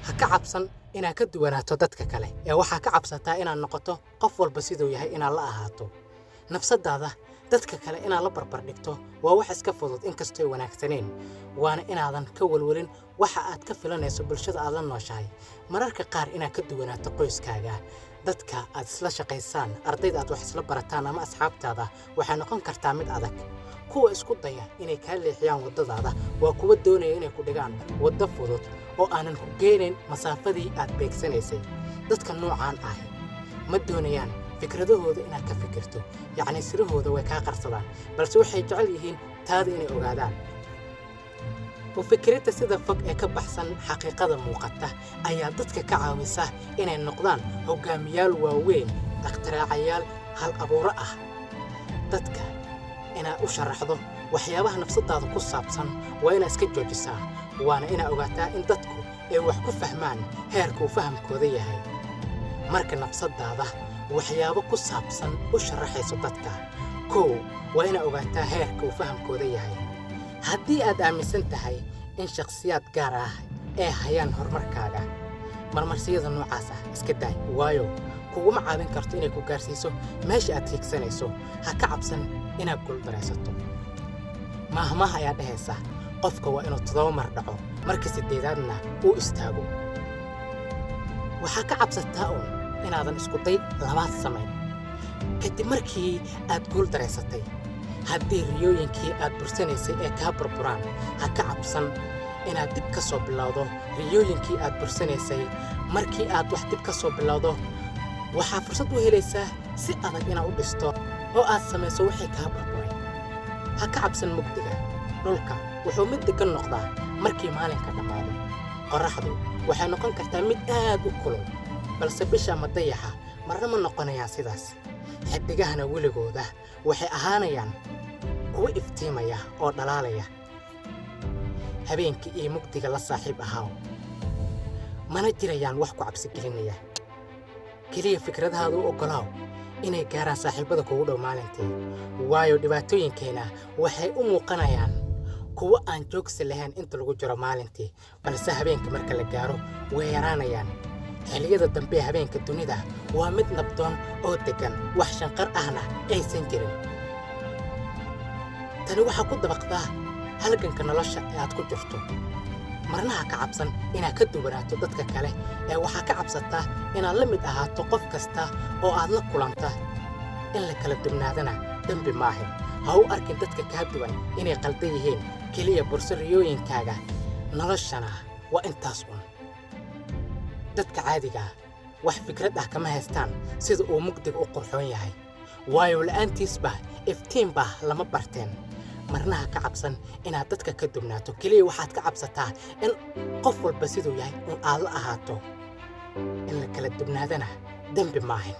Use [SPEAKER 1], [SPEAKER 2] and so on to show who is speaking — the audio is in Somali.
[SPEAKER 1] Ha ka cabsan inaad ka duwanaato dadka kale, ee waxaa ka cabsataa inaad noqoto qof walba siduu yahay inaad la ahaato. Nafsadaada dadka kale inaad la barbar dhigto waa wax iska fudud, inkastooy wanaagsaneen, waana inaadan ka walwalin waxa aad ka filanayso bulshada aad la nooshahay. Mararka qaar inaad ka duwanaato qoyskaaga, dadka aad isla shaqaysaan, ardayda aad wax isla barataan ama asxaabtaada waxay noqon kartaa mid adag. Kuwa isku daya inay kaa leexiyaan waddadaada waa kuwa doonaya inay ku dhigaan waddo fudud oo aanan ku geenayn masaafadii aad beegsanaysay. Dadka noocaan ahi ma doonayaan fikradahooda inaad ka fikirto, yacni sirahooda way kaa qarsadaan, balse waxay jecel yihiin taada inay ogaadaan. U fikiridda sida fog ee ka baxsan xaqiiqada muuqata ayaa dadka ka caawisa inay noqdaan hoggaamiyaal waaweyn, ikhtiraacayaal hal abuuro ah. Dadka inaad u sharaxdo waxyaabaha nafsadaada ku saabsan waa inaad iska joojisaa, waana inaad ogaataa in dadku ay wax ku fahmaan heerka uu fahamkooda yahay. Marka nafsadaada waxyaabo ku saabsan u sharaxayso dadka, kow waa inaad ogaataa heerka uu fahamkooda yahay. Haddii aad aaminsan tahay in shakhsiyaad gaar ah ay hayaan horumarkaaga, marmarsiyada noocaas ah iska daay, waayo kuguma caawin karto inay ku gaarsiiso meesha aad hiigsanayso. Ha ka cabsan inaad guuldaraysato. Maahmaah ayaa dhahaysa: qofka waa inuu 7 mar dhaco, marka siddeedaadna uu istaago. Waxaa ka cabsataa uun inaadan isku day labaad samayn kadib markii aad guul daraysatay. Haddii riyooyinkii aad bursanaysay ee kaa burburaan, ha ka cabsan inaad dib ka soo bilowdo riyooyinkii aad bursanaysay. Markii aad wax dib ka soo bilowdo, waxaa fursad u helaysaa si adag inaad u dhisto oo aad samayso wixii kaa burburay. Ha ka cabsan mugdiga. Dhulka wuxuu mid deggan noqdaa markii maalinka dhammaado. Qorraxdu waxay noqon kartaa mid aad u kulul, balse bisha ama dayaxa marna ma noqonayaan sidaas. Xidigahana weligooda waxay ahaanayaan kuwo iftiimaya oo dhalaalaya. Habeenkii iyo mugdiga la saaxiib ahaaw, mana jirayaan wax ku cabsi gelinaya. Keliya fikradahaada u oggolaaw inay gaaraan saaxiibada kugu dhow maalintii, waayo dhibaatooyinkeenna waxay u muuqanayaan kuwo aan joogsi lahayn inta lagu jiro maalintii, balse habeenka marka la gaaro way yaraanayaan. Xilliyada dambe ee habeenka dunida waa mid nabdoon oo deggan, wax shanqar ahna aysan jirin. Tani waxaa ku dabaqdaa halganka nolosha ee aad ku jirto. Marna ha ka cabsan inaad ka duwanaato dadka kale, ee waxaa ka cabsataa inaad la mid ahaato qof kasta oo aad la kulanta. In la kala duwnaadana dembi maahin. Ha u arkin dadka kaa duwan inay qaldan yihiin. Keliya burso riyooyinkaaga, noloshana waa intaas un. Dadka caadiga ah wax fikrad ah kama haystaan sida uu mugdiga u qurxoon yahay, waayo la'aantiisba iftiinba lama barteen. Marna ha ka cabsan inaad dadka ka duwnaato. Keliya waxaad ka cabsataa in qof walba siduu yahay un aad la ahaato. In la kala duwnaadana dembi maahin.